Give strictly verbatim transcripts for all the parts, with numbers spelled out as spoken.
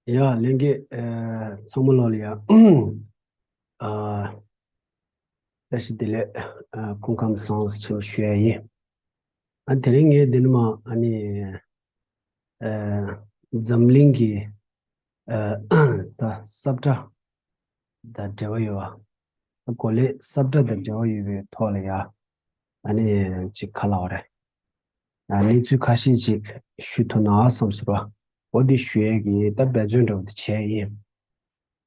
ཡ་ལྷན་རྒྱས། ཨ། ཚང་མ་ལོ་ལ་ཡ། ཨ། བཀྲ་ཤིས་བདེ་ལེགས། ཨ། སྐུ་ཁམས་བཟང་ཞེས་ཞུ་ཡ་ཡིན། ཨ། དེ་རིང་ངས་འདི་ནས་མར་ཨ་ནི། ཨ། འཛམ་གླིང་གི། ཨ། ད་ས་བཀྲ་དང་འབྲེལ་བ་ཡོད་པ། གོ་ལའི་ས་བཀྲ་དང་འབྲེལ་བ་ཡོད་པའི་ཐོག་ལ་ཡ། ཨ་ནི་ཅིག་ག་རེ་ལབ་དགོས་རེད། ཨ། གནས་ཚུལ་ཁ་ཤས་ཅིག་ཞུ་ཐུབ་ན་བསམ་སོང་བ། འོ་འདི་ཞུ་ཡས་ཀྱི་ད་འབད་བརྩོན་འདྲ་བོ་དེ་བྱས་ཡིན།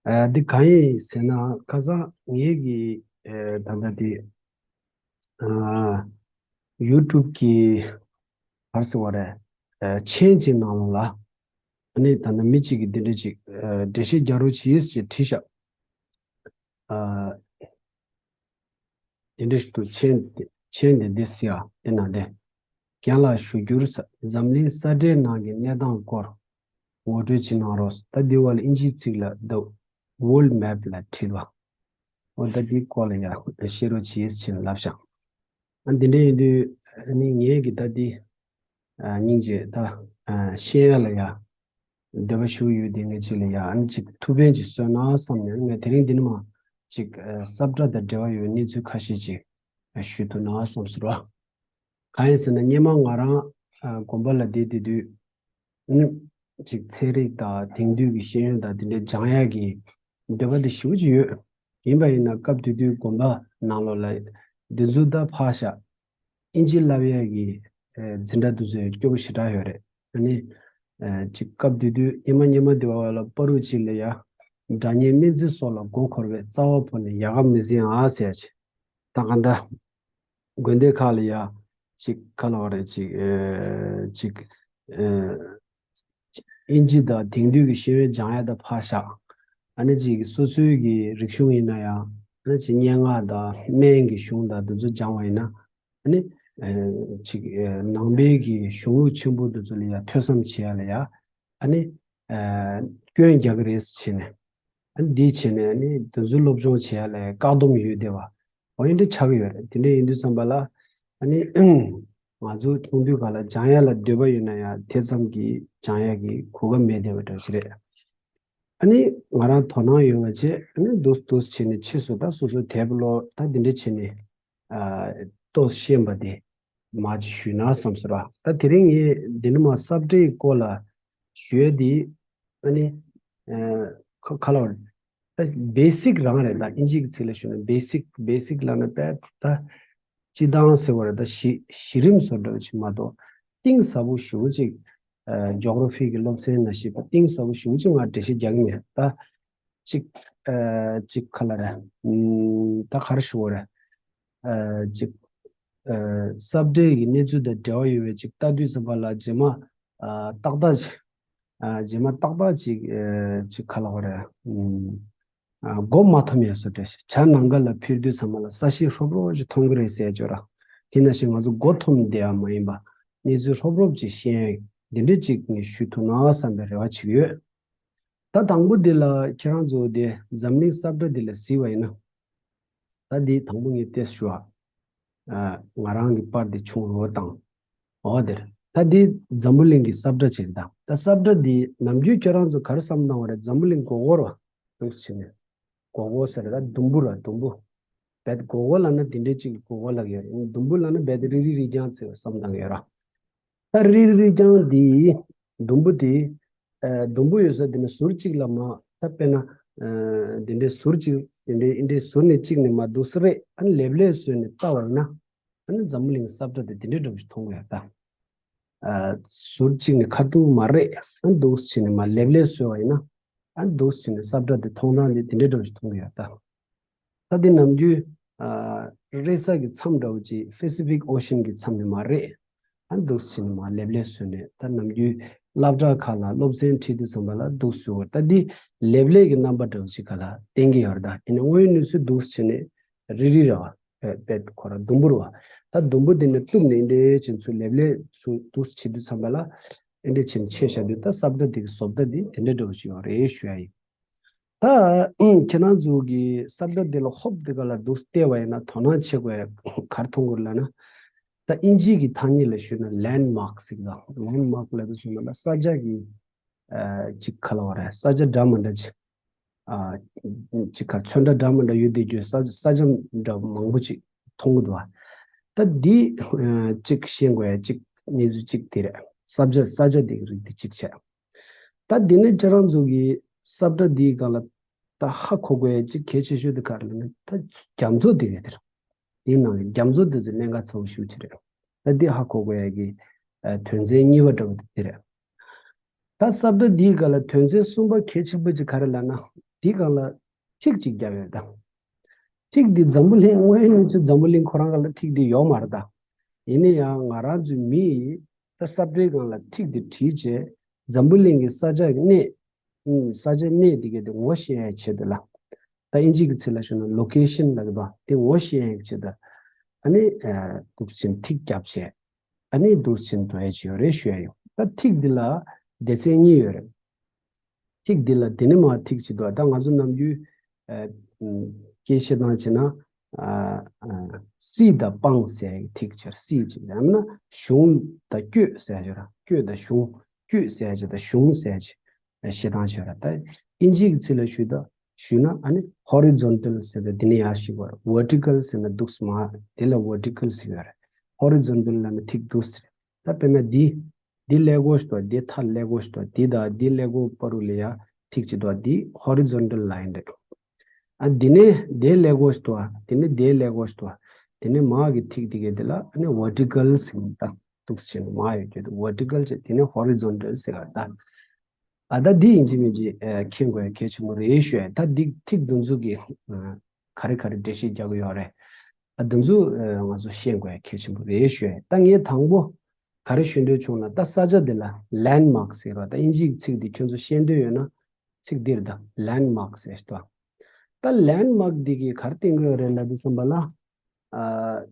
ཨ། འདི་གང་ཡིན་ཟེར་ན། ཁ་སང་ངེད་ཀྱི། ཨ། ད་ལྟ་དེ། ཨ། ཡུ་ཊུབ་ཀྱི། ག་རེ་ཟེར་དགོས་རེད། ཨ། མཆན་གྱི་ནང་ལོགས་ལ། ཨ་ནི་ད་ལྟ་མི་གཅིག་གིས་འདི་འདྲ་ཅིག་ཨ། འགྲེལ་བཤད་རྒྱག་རོགས་གྱིས་ཞེས་བྲིས་ཤག་ཨ། དེ་འདྲ་ཞིག་འདུག་མཆན་དེ། མཆན་དེ་འདི་ཟེར་ཡ་དེ་ནང་དེ། རྒན་ལགས་ཞུ་རྒྱུར། འཛམ་གླིང་ས་བཀྲའི་ནང་གི་གནས་སྟངས་སྐོར་ངོ་སྤྲོད་ཅིག་གནང་རོགས། ད་འདི་བ་ལ་ཨིན་ཇིའི་ཚིག་ལ་The World Map ལ་བྲིས་པ། འོ་ད་འདིའི་སྐོར་ལ་ཡ་བཤད་རོགས་གྱིས་ཞེས་ལབ་ཤག་ཨ། འདི་འདྲ་ཡིན་དུས་ཨ་ནི་ངས་ཀྱི་ད་འདི། ཨ། སྙིང་རྗེ་ད། ཨ། ཤེས་ཡ་ལ་ཡ་འདོད་པ་ཞུ་ཡོད། དེ་ངས་ཅིག་ལ་ཡ་ཨ་ནི་ཅིག་ཐུགས་ཕན་ཅིག་གསོས་ན་བསམ་ནས། ངས་དེ་རིང་འདི་ནས་མར་ཅིག་ཨ། ས་བཀྲ་དང་འབྲེལ་བ་ཡོད་པའི་གནས་ཚུལ་ཁ་ཤས་ཅིག་ཨ། ཞུ་ཐུབ་ན་བསམ་སོང་བ། གང་ཡིན་ཟེར་ན། སྔོན་མ་ང་རང་ཨ། དགོན་པ་ལ་བསྡད་བསྡད་དུས། ཨ་ནི་ཅིག་ཚན་རིག་དང་དེང་དུས་ཀྱི་ཤེས་ཡོན་དང་དེ་འདྲའི་སྦྱང་ཡ་གི་འདོད་པ་དེ་ཞེ་པོ་ཅིག་ཡོད། ཡིན་པ་ཡིན་ན་སྐབས་དེ་དུས་དགོན་པ་ནང་ལོགས་ལ་འདི་ཚོ་ད་ཕར་བཞག་ཨིན་ཇི་བསླབ་ཡས་ཀྱི། ཨ། འཛིན་གྲྭ་དེ་ཚོ་སྐྱོ་པོ་ཞེ་དྲག་ཡོད་རེད། ཨ་ནི། ཨ། ཅིག་སྐབས་དེ་དུས་སྔོན་མ་སྔོན་མ་དེ་བ་ལ་པ་རུ་ཅིག་ལ་ཡ། སྒྲ་སྙན་སྨན་རྩིས་སོགས་ལ་མགོ་འཁོར་བས། རྩ་བ་བོར་ནས་ཡལ་ག་མི་ཟིན་ཨ་ཟེར་ཅིག་ད་ག་འདྲ། དགོན་སྡེ་ཁག་ལ་ཡ། ཅིག་ག་རེ་ལབ་དགོས་རེད། ཅིག་ཨ། ཅིག་ཨ། ཨིན་ཇི་དང་དེང་དུས་ཀྱི་ཤེས་ཡོན་སྦྱང་ཡ་ད་ཕར་བཞག་ཨ་ནི་ཅིག་སོ་སོའི་གི་རིག་གཞུང་ཡིན་ན་ཡང་། ཨ་ནི་ཅིག་སྙན་ངག་དང་སྨན་གྱི་གཞུང་དང་དེ་ཚོ་སྦྱང་བ་ཡིན་ན། ཨ་ནི། ཨ། ཅིག་ཨ། ནང་པའི་གི་གཞུང་ལུགས་ཆེན་པོ་དེ་ཚོ་ལ་ཡ་ཐོས་བསམ་བྱེད་ཡ་ལ་ཡ། ཨ་ནི། ཨ། སྐྱོན་རྒྱག་གི་རེད་ཟེར་བྱས་ནས། ཨ་ནི་འདི་བྱས་ནས་ཨ་ནི་དེ་ཚོའི་སློབ་སྦྱོང་བྱེད་ཡ་ལ་བཀག་སྡོམ་ཡོད་བསྡད་པ། འོ་ཡིན་འདྲ་ཆགས་ཀྱི་ཡོད་རེད། དེ་འདྲ་ཡིན་དུས་ཙམ་པ་ལ། ཨ་ནི་ང་ཚོ་ཆུང་དུས་སྒང་ལ་སྦྱང་ཡ་ལ་འདོད་པ་ཡོད་ན་ཡང་དེ་ཙམ་གྱིས་སྦྱང་ཡ་གི་གོ་སྐབས་མེད་བསྡད་པ་འདྲ་ཞིག་རེད། ཨ་ནི་ང་རང་དོ་སྣང་ཡོད་པ་བྱས། ཨ་ནི་འདུག་འདུག་བྱས་ནས་ཕྱིས་སུ་ད་སོ་སོའི་དེབ་ཀློག་ད་འདི་འདྲ་བྱས་ནས། ཨ། ཏོག་ཙམ་ཤེས་པ་དེ་མར་ཅིག་ཞུས་ན་བསམ་སོང་ར། ད་དེ་རིང་ངས་འདི་ནས་མར་ས་བཀྲའི་སྐོར་ལ་ཞུ་ཡ་དེ། ཨ་ནི། ཨ། ཁ་ཁ་ལ་བ་ད་བེ་སིག་རང་རེད། ད་ཨིན་ཇིའི་ཚིག་ལ་ཞུས་ན་བེ་སིག་བེ་སིག་ལབ་ན་དཔེ་ད་སྤྱིར་བཏང་ཟེར་བ་རེད། ད་གཞི་གཞི་རིམ་བཟོ་འདྲ་བོ་ཅིག་མ་གཏོགས་གཏིང་ཟབ་པོ་ཞེ་པོ་ཅིག་ཨ། ཇོ་གྷ་ར་ཕི་གི་སློབ་ཚན་ནང་བཞིན་གཏིང་ཟབ་པོ་ཞེ་པོ་ཅིག་ང་འགྲེལ་བཤད་རྒྱག་གི་མེད། ད་ཅིག་ཨ། ཅིག་ག་རེ་ལབ་དགོས་རེད། ཨམ། ད་ག་རེ་ཞུ་དགོས་རེད། ཨ། ཅིག་ཨ། ས་བཀྲའི་གི་གནས་ཚུལ་དང་འབྲེལ་བ་ཡོད་པའི་ཅིག་ལྟ་དུས་ཙམ་པ་ལ། རྗེས་མ། ཨ། ཏག་ཏག་ཅིག་ཨ། རྗེས་མ་ཏག་ཏག་ཅིག་ཨ། ཅིག་ག་རེ་ལབ་དགོས་རེད། ཨམ། ཨ། མགོ་མ་འཐོམ་ཡ་བཟོ་འདྲ་ཞིག་བྱ་ནམ་མཁའ་ལ་འཕུར་དུས་ཙམ་པ་ལ་ས་གཞི་ཧྲོབ་ཧྲོབ་ཅིག་མཐོང་གི་རེད་ཟེར་ཅོག་ར། དེ་ནང་བཞིན་ང་ཚོ་མགོ་འཐོམ་བསྡད་ཡ་མ་ཡིན་པ། གནས་ཚུལ་ཧྲོབ་ཧྲོབ་ཅིག་ཤེས་ཡ་འདི་འདྲ་ཅིག་ངས་ཞུ་ཐུབ་ན་བསམ་པའི་རེ་བ་བྱེད་ཀྱི་ཡོད། ད་དང་པོ་འདི་ལ་ཁྱེད་རང་ཚོ་དེ་འཛམ་གླིང་ས་བཀྲ་འདི་ལ་གཟིགས་པ་ཡིན་ན། ད་འདི་དང་པོ་ངས་ཏོག་ཙམ་ཞུ་བ། ཨ། ང་རང་གི་པར་འདི་ཆུང་རུ་བཏང་། འོ་དེ་རེད། ད་འདི་འཛམ་བུ་གླིང་གི་ས་བཀྲ་ཅིག་རེད། ད་ད་ས་བཀྲ་འདི་ནམ་རྒྱུན་ཁྱེད་རང་ཚོ་ག་རེ་བསམ་བཏང་བ་རེད། འཛམ་བུ་གླིང་མགོ་སྐོར་བ་འདུག་བྱས་ནས། མགོ་སྐོར་ཟེར་ད་ཟླུམ་པོ་ར་ཟླུམ་པོ། རྦད་མགོ་སྐོར་ལབ་ན་འདི་འདྲའི་ཅིག་མགོ་སྐོར་ལབ་ཀྱི་ཡོད་རེད། ཟླུམ་པོ་ལབ་ན་རྦད་རིལ་རིལ་རིལ་རྐྱང་ཅིག་བསམ་བཏང་གི་ཡོད་ར། ད་རིལ་རིལ་རྐྱང་འདི་ཟླུམ་པོ་དེ། ཨ། ཟླུམ་པོ་ཡོད་ས་དེ་ནས་ཟུར་གཅིག་ལ་མར། ད་དཔེར་ན། ཨ། འདི་འདྲའི་ཟུར་གཅིག་འདི་འདྲའི་འདི་འདྲའི་ཟུར་ནས་གཅིག་ནས་མར་འདུག་སེ་རེད། ཨ་ནི་ལེབ་ལེབ་བཟོས་ནས་བལྟ་བ་ཡིན་ན། ཨ་ནི་འཛམ་བུ་གླིང་ས་བཀྲ་དེ་འདི་འདྲའི་འདྲ་བོ་ཞིག་མཐོང་གི་ཡོད་ད། ཨ། ཟུར་གཅིག་ནས་ཁ་ཐུག་མ་རེད། ཨ་ནི་འདུག་སེ་བྱས་ནས་མར་ལེབ་ལེབ་བཟོས་པ་ཡིན་ན། ཨ་ནི་འདུག་སེ་བྱས་ནས་ས་བཀྲ་དེ་མཐོང་སྟངས་དེ་འདི་འདྲའི་འདྲ་བོ་ཞིག་མཐོང་གི་ཡོད་ད། ད་འདི་ནམ་རྒྱུན། ཨ། རེས་གཟའ་གི་མཚམས་འདྲ་བོ་ཅིག་Pacific Ocean གི་མཚམས་ནས་མར་རེད། ཨ། འདུག་སེ་བྱས་ནས་མར་ལེབ་ལེབ་བཟོས་ནས། ད་ནམ་རྒྱུན་སློབ་གྲྭ་ཁག་ལ་སློབ་ཚན་ཁྲིད་དུས་ཙམ་པ་ལ་འདུག་སེ་བཟོས། ད་འདི་ལེབ་ལེབ་ཀྱི་རྣམ་པ་འདྲ་བོ་ཅིག་ག་ལ་བསྟན་གྱི་ཡོད་རེད། ད་ཡིན་ནའི་དངོས་ཡོད་གནས་ཚུལ་འདུག་སེ་བྱས་ནས་རིལ་རིལ་རེད་བ། རྦད་རྦད་ཁོ་རང་ཟླུམ་པོ་རེད་བ། ད་ཟླུམ་པོ་འདི་ནས་གཏུབ་ནས་འདི་འདྲ་བྱས་ཚུར་ལེབ་ལེབ་ཚུར་འདུག་སེ་བྱེད་དུས་ཙམ་པ་ལ། འདི་འདྲ་བྱས་ནས་ཕྱེ་བཞག་དུས་ད་ས་བཀྲ་འདི་གི་བཟོ་ལྟ་འདི་དེ་འདྲ་འདྲ་བོ་ཅིག་ཡོད་རེད་ཞུ་ཡ་ཡིན། ད་ཁྱེད་རང་ཚོ་གི་ས་བཀྲ་འདི་ལ་ཧོབ་འདི་ག་ལ་འདུག་སེ་བལྟས་པ་ཡིན་ན་དོ་སྣང་བྱེད་དགོས་ཡ་ག་རེ་མཐོང་གི་རེད་ལབ་ན། ད་དབྱིན་ཇིའི་གི་ཐ་སྙད་ལ་ཞུས་ན་ལེན་མཱག་ཟེར་གི་ད། ལེན་མཱག་ལབ་དུས་ཙམ་པ་ལ་ས་ཆ་གི་ ཅིག་ག་ལབ་དགོས་རེད། ས་ཆ་འདྲ་མི་འདྲ་ཅིག་ཨ། ཅིག་ག་ཚོན་ཁྲ་འདྲ་མི་འདྲ་ཡོད་བསྡད་རྒྱུའི་ས་ས་ཆ་འདྲ་མང་པོ་ཅིག་མཐོང་གི་འདུག་བ། ད་འདི་ཅིག་ཤེས་དགོས་ཡ་ཅིག་གནས་ཚུལ་ཅིག་དེ་རེད། ས་ཆ་ས་ཆ་དེ་གི་རིགས་དེ་གཅིག་བྱས། ད་འདི་ནས་ཁྱེད་རང་ཚོ་གི་ས་བཀྲ་འདིའི་སྒང་ལ་ད་ཧ་གོ་དགོས་ཡ་གཅིག་གལ་ཆེ་ཤོས་དེ་ག་རེ་ལབ་ན། ད་རྒྱ་མཚོ་དེ་རེད་དེ། དེའི་ནང་ལ་རྒྱ་མཚོ་དེ་ཚོ་གནད་འགག་ཚ་པོ་ཞེ་པོ་ཅིག་རེད། ད་འདི་ཧ་གོ་དགོས་ཡ་གི་ཨ་དོན་ཚན་གཉིས་པ་འདྲ་པོ་དེ་རེད། ད་ས་བཀྲ་འདིའི་སྒང་ལ་དོན་ཚན་གསུམ་པ་གལ་ཆེན་པོ་ཅིག་ག་རེ་ལབ་ན། འདིའི་སྒང་ལ་ཐིག་ཅིག་བརྒྱབ་ཡོད་ད། ཐིག་འདི་འཛམ་བུ་གླིང་དངོས་ཡོད་གནས་ཚུལ་འཛམ་བུ་གླིང་ཁོ་རང་སྒང་ལ་ཐིག་འདི་ཡོད་མ་རེད་ད། ཡིན་ན་ཡང་ང་རང་ཚོའི་མི་ཡིས་ད་ས་བཀྲའི་སྒང་ལ་ཐིག་འདི་བྲིས་བྱས་འཛམ་བུ་གླིང་གི་ས་ཆ་གི་གནས། ཨུམ། ས་ཆའི་གནས་འདི་གའི་དེ་ངོ་ཤེས་ཡའི་ཆེད་དུ་ལ། ད་ཨིན་ཇི་གི་ཚིག་ལ་ཞུ་ན་ལོ་ཀེ་ཤན་ལབ་ཀྱི་འདུག་དེ་ངོ་ཤེས་ཡའི་ཆེད་དུ། ཨ་ནི་ཨ་འདུག་སེ་ཐིག་བརྒྱབ་བྱས། ཨ་ནི་འདུག་སེ་འགྲོ་ཡ་ཅིག་ཡོད་རེད་ཞུ་ཡ་ཡོད། ད་ཐིག་འདི་ལ་སྡེ་ཚན་གཉིས་ཡོད་རེད། ཐིག་འདི་ལ་འདི་ནས་མར་ཐིག་ཅིག་འདུག་ད་ང་ཚོ་ནམ་རྒྱུན་ཨ་ཨམ་སྐད་བཤད་སྟངས་བྱས་ན་ཨ་ཨ་སྲིད་དང་སྤང་ཟེར་ཡ་གི་ཐིག་ཅིག་སྲིད་ཅིག་ཡང་ན་གཞུང་དང་བསྐྱོད་ཟེར་ཡ་ཅིག་ར། བསྐྱོད་དང་གཞུང་། བསྐྱོད་ཟེར་ཡ་ཅིག་དང་གཞུང་ཟེར་ཡ་ཅིག་བཤད་སྟངས་ཤིག་རེད། ད་ཨིན་ཇིའི་ཚིག་ལ་ཞུས་ད་ཞུས་ན་ཨ་ནི་ཧོ་རི་ཛོན་ཊལ་ཟེར་ད་འདི་ནས་ཡར་ཞིག་བར། ཝར་ཊི་ཀལ་ཟེར་ན་འདུག་སེ་མར། དེ་ལ་ཝར་ཊི་ཀལ་ཟེར་གྱི་ཡོད་རེད། ཧོ་རི་ཛོན་ཊལ་ལབ་ན་ཐིག་འདུག་སེ་རེད། ད་དཔེར་ན་འདི་འདི་ཀླད་ཀོར་ཞིག་འདུག་འདི་མཐའ་ཀླད་ཀོར་ཞིག་འདུག་འདི་དང་འདི་ཀླད་ཀོར་བར་དུ་ལ་ཡ་ཐིག་ཅིག་འདུག་འདི་ཧོ་རི་ཛོན་ཊལ་ལ་ཡིན་རེད། ཨ་འདི་ནས་འདི་ཀླད་ཀོར་ཞིག་འདུག་དེ་ནས་འདི་ཀླད་ཀོར་ཞིག་འདུག་དེ་ནས་མར་གྱི་ཐིག་འདི་གའི་འདི་ལ་ཨ་ནི་ཝར་ཊི་ཀལ་ཟེར་གྱི་ཡོད་རེད། ད་འདུག་སེ་བྱས་ནས་མར་ཡོད་རྒྱུ་དེ་ཝར་ཊི་ཀལ་བྱས། དེ་ནས་ཧོ་རི་ཛོན་ཊལ་ཟེར་གྱི་ཡོད་རེད་ད། ཨ་ད་འདི་ཡིན་གཅིག་མིན་གཅིག་ཨ་མཁྱེན་དགོས་ཡ་གལ་ཆེན་པོ་རེད་ཞུ་ཡ། ད་འདི་ཐིག་འདི་ཚོ་གི་ཨ་ག་རེ་ག་རེ་འགྲེལ་བཤད་རྒྱག་གི་ཡོད་རེད། ཨ་འདི་ཚོ་ཨ་ང་ཚོ་ཤེས་དགོས་ཡ་གལ་ཆེན་པོ་རེད་ཞུ་ཡ། ད་ངས་དང་པོ་ག་རེ་ཞུ་འདོད་བྱུང་ན། ད་ས་ཆ་འདི་ལ་ལེན་མཱརཀ་ཟེར་བ། ད་ཨིན་ཇིའི་ཚིག་འདི་ཁྱོད་ཚོ་ཤེས་འདོད་ཡོད་ན་ཚིག་འདིར་ད་ལེན་མཱརཀ་ཟེར་ཞིག་འདུག་ད་ལེན་མཱརཀ་འདི་གིས་ག་རེ་སྟོན་གྱི་ཡོད་རེད་ལབ་དུས་ཙམ་པ་ལ། ཨ་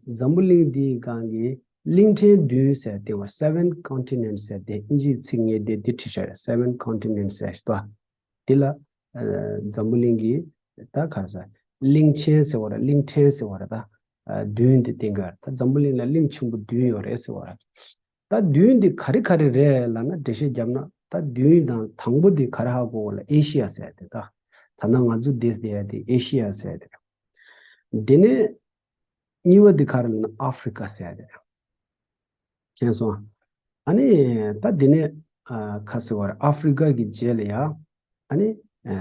འཛམ་བུ་གླིང་འདིའི་སྒང་གི་གླིང་ཕྲན་བདུན་ཟེར་དེ་བ། Seven continents ཟེར་དེ་ཨིན་ཇིའི་ཚིག་ངས་དེ་འདི་བྲིས་བཞག་རེད། Seven continents ཟེར་ཞིག་འདུག་དེ་ལ་ཨ་འཛམ་བུ་གླིང་གི་ད་ག་རེ་ཟེར། གླིང་ཆེན་ཟེར་བ་རེད། གླིང་ཕྲན་ཟེར་བ་རེད། ད་ཨ་བདུན་དེ་སྟོན་གྱི་ཡོད་རེད། ད་འཛམ་བུ་གླིང་ལ་གླིང་ཆེན་པོ་བདུན་ཡོད་རེད་ཟེར་བ་རེད། ད་བདུན་འདི་ག་རེ་ག་རེ་རེད་ལབ་ན། འགྲེལ་བཤད་བརྒྱབ་ན་ད་བདུན་དང་དང་པོ་འདི་ག་རེ་ཧ་གོ་བ་ལ་ཨེ་ཤི་ཡ་ཟེར་དེ། ད་ད་ནང་ང་ཚོ་བསྡད་བསྡད་ཡ་དེ་ཨེ་ཤི་ཡ་ཟེར་དེ། དེ་ནས་གཉིས་པ་འདི་ག་རེ་ལབ་ན་ཨ་ཧྥི་རི་ཀ་ཟེར་དེ། མཁྱེན་སོང་། ཨ་ནི་ད་དེ་ནས་ཨ་ག་ཟེར་བ་རེད། ཨ་ཧྥི་རི་ཀ་གི་རྗེས་ལ་ཡ་ཨ་ནི་ཨ་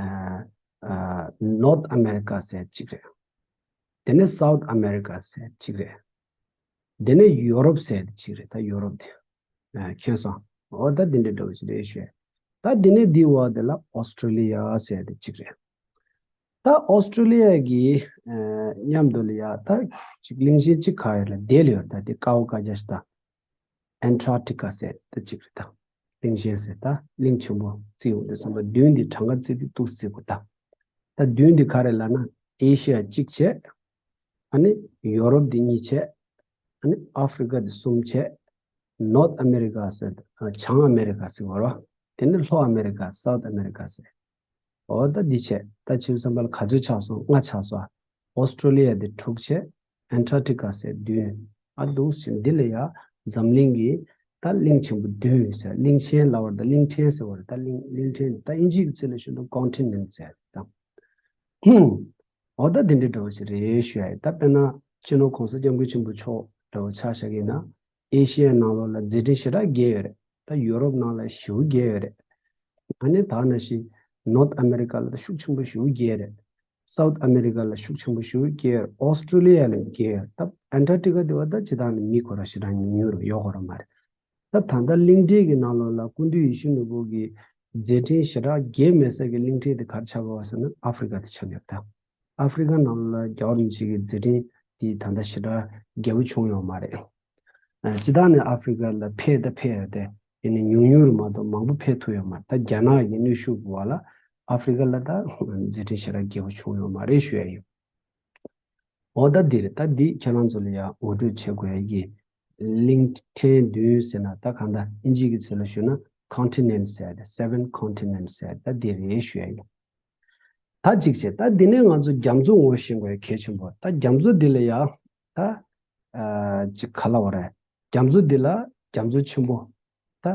ཨ་ནོར་ཐི་ཨ་མེ་རི་ཀ་ཟེར་གཅིག་རེད། དེ་ནས་སའུ་ཐི་ཨ་མེ་རི་ཀ་ཟེར་གཅིག་རེད། དེ་ནས་ཡོ་རོབ་ཟེར་གཅིག་རེད། ད་ཡོ་རོབ་དེ། ཨ་མཁྱེན་སོང་། འོ་ད་དེ་འདྲ་འདྲ་བོ་ཞིག་རེད་ཞུ་ཡ། ད་དེ་ནས་འདི་བ་དེ་ལ་ཨོ་སི་ཀྲོ་ལི་ཡ་ཟེར་དེ་གཅིག་རེད། ད་ཨོ་སི་ཀྲོ་ལི་ཡ་གི་ཨ་མཉམ་དུ་ལ་ཡ་ད་གཅིག་གླིང་ཆེན་གཅིག་ག་ཡོད་ལ་དེ་ལ་ཡོད། ད་དེ་ཀའོ་ཀ་ཇ་ཤི་ད། ཨན་ཊར་ཀི་ཊི་ཀ་ཟེར་ད་གཅིག་རེད། ད་གླིང་ཆེན་ཟེར་ད་གླིང་ཆེན་པོ་བརྩི་ཡོང་དུས་ཙམ་པ་བདུན་འདི་གྲངས་ཀ་བརྩི་དུས་འདུག་བརྩི་དགོས་ད། ད་བདུན་འདི་ག་རེ་ལབ་ན་ཨེ་ཤི་ཡ་གཅིག་བྱས། ཨ་ནི་ཡོ་རོབ་འདི་གཉིས་བྱས། ཨ་ནི་ཨ་ཧྥི་རི་ཀ་འདི་གསུམ་བྱས། ནོར་ཐི་ཨ་མེ་རི་ཀ་ཟེར་ད་བྱང་ཨ་མེ་རི་ཀ་ཟེར་བ་རེད། དེ་ནས་ལྷོ་ཨ་མེ་རི་ཀ་སའུ་ཐི་ཨ་མེ་རི་ཀ་ཟེར། འོ་ད་འདི་བྱས། ད་ཕྱིར་བསམ་པ་ལ་ག་ཚོད་ཆགས་སོང་། ལྔ་ཆགས་སོང་། ཨོ་སི་ཀྲོ་ལི་ཡ་འདི་དྲུག་བྱས། ཨན་ཊར་ཀི་ཊི་ཀ་ཟེར་བདུན། ཨ་འདུག་སེ་འདི་ལ་ཡ་འཛམ་གླིང་གི་ད་གླིང་ཆེན་པོ་བདུན་ཟེར། གླིང་ཆེན་ལབ་པ་དང་གླིང་ཕྲན་ཟེར་བ་རེད། ད་གླིང་གླིང་ཕྲན་ད་ཨིན་ཇིའི་ཚིག་ལ་ཞུ་ན་ཀོན་ཊི་ནེན་ཊི་ཟེར་ད། འོ་ད་འདི་འདྲ་འདྲ་བོ་ཞིག་རེད་ཞུ་ཡ་ཡིན། ད་དཔེར་ན་སྤྱི་ནོར་༸གོང་ས་༸སྐྱབས་མགོན་ཆེན་པོ་མཆོག་འདྲ་བོ་ཆ་བཞག་གི་ཡིན་ན། ཨེ་ཤི་ཡའི་ནང་ལོགས་ལ་མཛད་འཕྲིན་ཞེ་དྲག་རྒྱས་ཡོད་རེད། ད་ཡོ་རོབ་ནང་ལ་ཞེ་པོ་རྒྱས་ཡོད་རེད། ཨ་ནི་ད་ནང་བཞིན་ནོར་ཐི་ཨ་མེ་རི་ཀ་ལ་ད་ཤུགས་ཆེན་པོ་ཞེ་པོ་རྒྱས་རེད། སའུ་ཐི་ཨ་མེ་རི་ཀ་ལ་ཤུགས་ཆེན་པོ་ཞེ་པོ་རྒྱས་ཡོད་རེད། ཨོ་སི་ཀྲོ་ལི་ཡ་ལ་རྒྱས་ཡོད་རེད། ད་ཨན་ཊར་ཀི་ཊི་ཀ་དེ་བ་ད་ཇི་ལྟར་ནི་མི་ཁོ་ར་ཞེ་དྲག་ཉུང་ཉུང་རེད། ཡོད་ཁོ་ར་མ་རེད། ད་ད་ལྟ་གླིང་ཕྲན་གྱི་ནང་ལོགས་ལ་སྐུ་མདུན་ཡིད་བཞིན་ནོར་བུ་གི་མཛད་འཕྲིན་ཞེ་དྲག་རྒྱས་མེད་ས་གི་གླིང་ཕྲན་དེ་ག་རེ་ཆགས་ཀྱི་ཡོད་ཟེར་ན་ཨ་ཧྥི་རི་ཀ་དེ་ཆགས་ཀྱི་ཡོད་རེད། ད་ཨ་ཧྥི་རི་ཀ་ནང་ལོགས་ལ་རྒྱལ་བ་རིན་པོ་ཆེ་གི་མཛད་འཕྲིན་དེ་ད་ལྟ་ཞེ་དྲག་རྒྱས་པོ་བྱུང་ཡོད་མ་རེད། ཨ་སྤྱིར་བཏང་ནས་ཨ་ཧྥི་རི་ཀ་ལ་ཕེབས་ད་ཕེབས་ཡོད་དེ། དེ་ནི་ཉུང་ཉུང་རུ་མ་གཏོགས་མང་པོ་ཕེབས་ཐུབ་ཡོད་མ་རེད། ད་རྒྱ་ནག་གི་གནོན་ཤུགས་ཀྱི་འོག་ལ་ཨ་ཧྥི་རི་ཀ་ལ་ད་མཛད་འཕྲིན་ཞེ་དྲག་རྒྱས་པོ་བྱུང་ཡོད་མ་རེད་ཞུ་ཡ་ཡིན། འོ་ད་འདི་རེད། ད་འདི་ཁྱེད་རང་ཚོ་ལ་ཡང་ངོ་སྤྲོད་བྱེད་དགོས་ཡ་གི། གླིང་ཕྲན་བདུན་ཟེར་ན་ད་གང་ལྟར་ཨིན་ཇི་གི་ཚིག་ལ་ཞུ་ན་ཀོན་ཊི་ནེན་ཊི་ཟེར་ཏེ། སེ་ཝན་ཀོན་ཊི་ནེན་ཊི་ཟེར་ད་འདི་རེད་ཞུ་ཡ་ཡིན། ད་གཅིག་བྱས། ད་འདི་ནས་ང་ཚོ་རྒྱ་མཚོ་ངོ་ཤེས་དགོས་ཡ་གལ་ཆེན་པོ། ད་རྒྱ་མཚོ་འདི་ལ་ཡ་ད་ཨ་ཅིག་ག་ལབ་དགོས་རེད། རྒྱ་མཚོ་འདི་ལ་རྒྱ་མཚོ་ཆེན་པོ་ད་ཨ་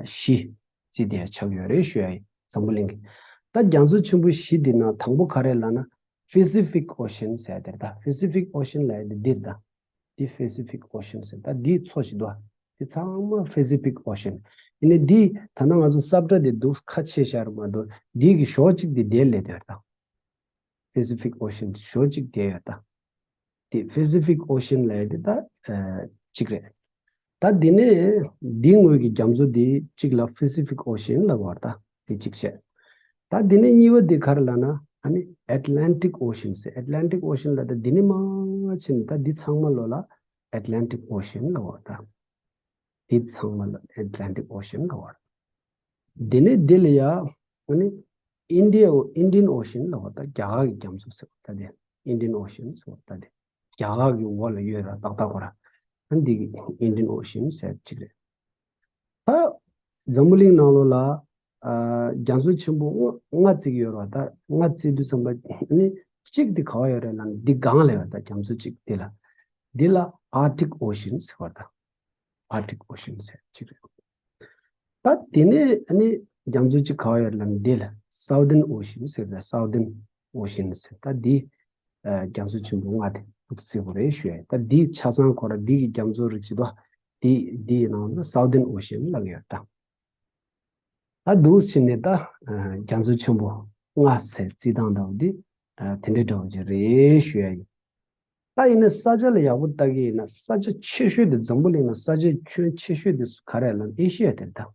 བཞི་ རྩིས་དེ་ཆགས་ཡོད་རེད་ཞུ་ཡ་ཡིན། འཛམ་བུ་གླིང་གི། ད་རྒྱ་མཚོ་ཆེན་པོ་བཞི་འདི་ནང་དང་པོ་ག་རེ་ལབ་ན། Pacific Ocean ཟེར་དེ་རེད་ད། Pacific Ocean ལབ་ཡ་དེ་འདི་རེད་ད། འདི་Pacific Ocean ཟེར་ད། འདི་མཚོ་ཞིག་འདུག་འདི་ཚང་མ་Pacific Ocean། ཡིན་ནའི་འདི་ད་ནང་ང་ཚོ་ས་བཀྲ་དེ་འདུག་ཁ་ཕྱེ་བཞག་རེད་མ་གཏོགས། འདི་གི་གཞོགས་གཅིག་དེ་དེ་ལས་དེ་རེད་ད། Pacific Ocean གཞོགས་གཅིག་དེ་ཡོད་ད། དེ་Pacific Ocean ལབ་ཡ་དེ་ད་ཨ་གཅིག་རེད། ད་དེ་ནས་འདི་ངོས་ཀྱི་རྒྱ་མཚོ་དེ་གཅིག་ལ་Pacific Ocean ལབ་པ་རེད་ད། དེ་གཅིག་བྱས། ད་དེ་ནས་གཉིས་པ་དེ་ག་རེ་ལབ་ན། ཨ་ནི་Atlantic Ocean ཟེར། Atlantic Ocean ལབ་ད་འདི་ནས་མར་ཕྱིན་ནས་ད་འདི་ཚང་མ་ལོ་ལ་Atlantic Ocean ལབ་པ་རེད་ད། འདི་ཚང་མ་ལ་Atlantic Ocean ལབ་པ་རེད། དེ་ནས་འདི་ལ་ཡ་ཨ་ནི་India Indian Ocean ལབ་པ་ད། རྒྱ་གར་གྱི་རྒྱ་མཚོ་ཟེར་བ་ད་དེ། Indian Ocean ཟེར་བ་ད་དེ། རྒྱ་གར་གྱི་འོག་ལ་ཡོད་ར་ཏག་ཏག་ཁོ་ར། ཨ་འདི་གི་Indian Ocean ཟེར་གཅིག་རེད། ད་འཛམ་བུ་གླིང་ནང་ལོགས་ལ་ཨ་རྒྱ་མཚོ་ཆེན་པོ་ལྔ་ལྔ་བརྩིགས་ཡོད་ར་ད། ལྔ་བརྩིགས་དུས་ཙམ་པ་ནི་གཅིག་དེ་ག་བ་ཡོད་རེད་ལབ་ན། འདི་སྒང་ལ་ཡོད་ད། རྒྱ་མཚོ་གཅིག་དེ་ལ། འདི་ལ་Arctic Ocean ཟེར་བ་ད། Arctic Ocean ཟེར་གཅིག་རེད། ད་དེ་ནས་ཨ་ནི་རྒྱ་མཚོ་གཅིག་ག་བ་ཡོད་ལབ་ན། འདི་ལ་Southern Ocean ཟེར་རེད། Southern Ocean ཟེར། ད་འདི་ཨ་རྒྱ་མཚོ་ཆེན་པོ་ལྔ་དེ་འདུག་བརྩིས་པ་རེད་ཞུ་ཡ་ཡིན། ད་འདི་ཆ་ཚང་ཁོ་ར་འདི་གི་རྒྱ་མཚོ་རིགས་ཅིག་ད། འདི་འདི་ཡི་ནང་ལ་Southern Ocean ལབ་ཀྱི་ཡོད་ད། ད་འདུག་ཕྱིན་ནས་ད་ཨ་རྒྱ་མཚོ་ཆེན་པོ་ལྔ་ཟེར་རྩིས་སྟངས་འདྲ་བོ་འདི་ཨ་དེ་འདྲའི་འདྲ་བོ་ཅིག་རེད་ཞུ་ཡ་ཡིན། ད་ཡིན་ན་ས་ཆ་ལ་ཡག་པོ་ལྟ་གི་ཡིན་ན། ས་ཆ་ཆེ་ཤོས་དེ་འཛམ་བུ་གླིང་ན་ས་ཆ་ཁྱོན་ཆེ་ཤོས་དེ་ག་རེ་ལབ་ན་ཨེ་ཤི་ཡ་དེ་རེད་ད།